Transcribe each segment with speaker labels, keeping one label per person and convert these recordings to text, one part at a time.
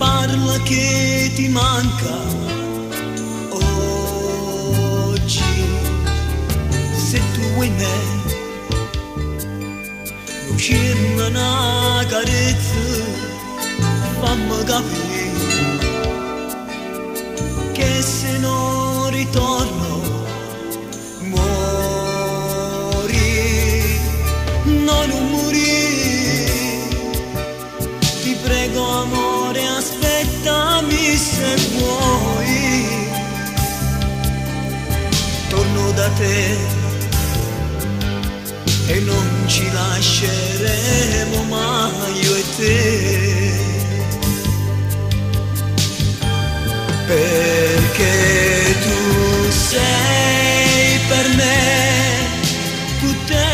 Speaker 1: Parla che ti manca oggi. Se tu vuoi me, nu cenno, 'na carezza, fammi capì che se non ritorno muori, no, nun murì. Ti prego amore, aspettami se vuoi. Torno da te e non ci lasceremo mai io e te. Perché tu sei per me tutte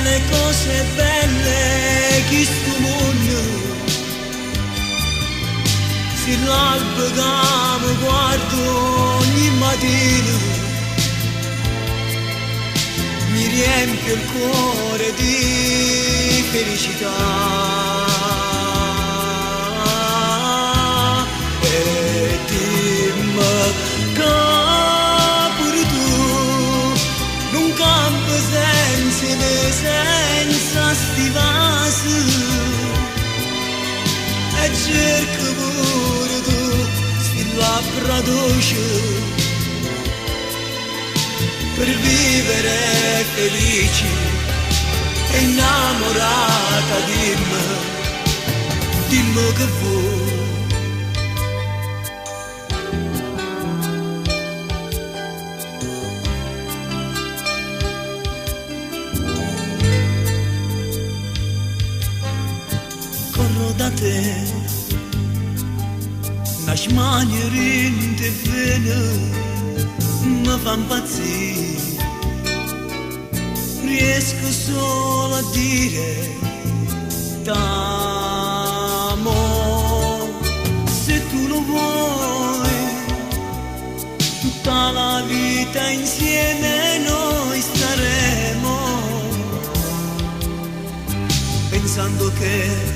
Speaker 1: le cose belle 'e chistu munno. Si' l'alba ca me guardo ogni matina, mi riempie il cuore di felicità. E dimme che pure tu nun campe senza 'e me, senza 'sti vase. E cerca pure tu 'sti labbra doce per vivere felici e innamorata, dimme, dimme che vuoi. Corro da te, 'na smania dint' 'e vene me fa impazzì. Riesco solo a dire t'amo. Se tu lo vuoi, tutta la vita insieme noi staremo, pensando che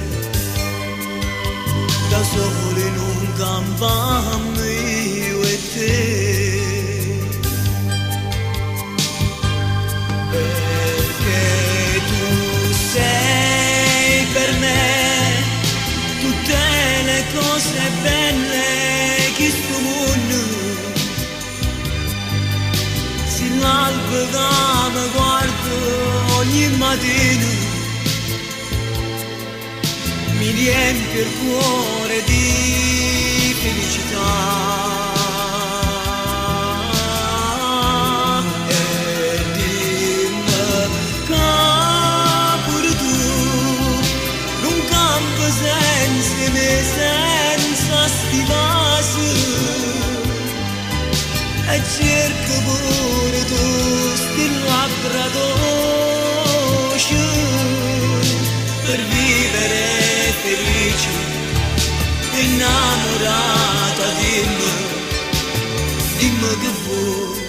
Speaker 1: da soli nun campammo io e te. Perché tu sei per me tutte le cose belle 'e chistu munno. Si' l'alba ca me guardo ogni matina, mi riempie il cuore di felicità. E dimme che pure tu nun campe senza 'e me, senza 'sti vase. E cerca pure tu 'sti labbra doce per vivere felici e innamorata, dimme, dimme che vuoi.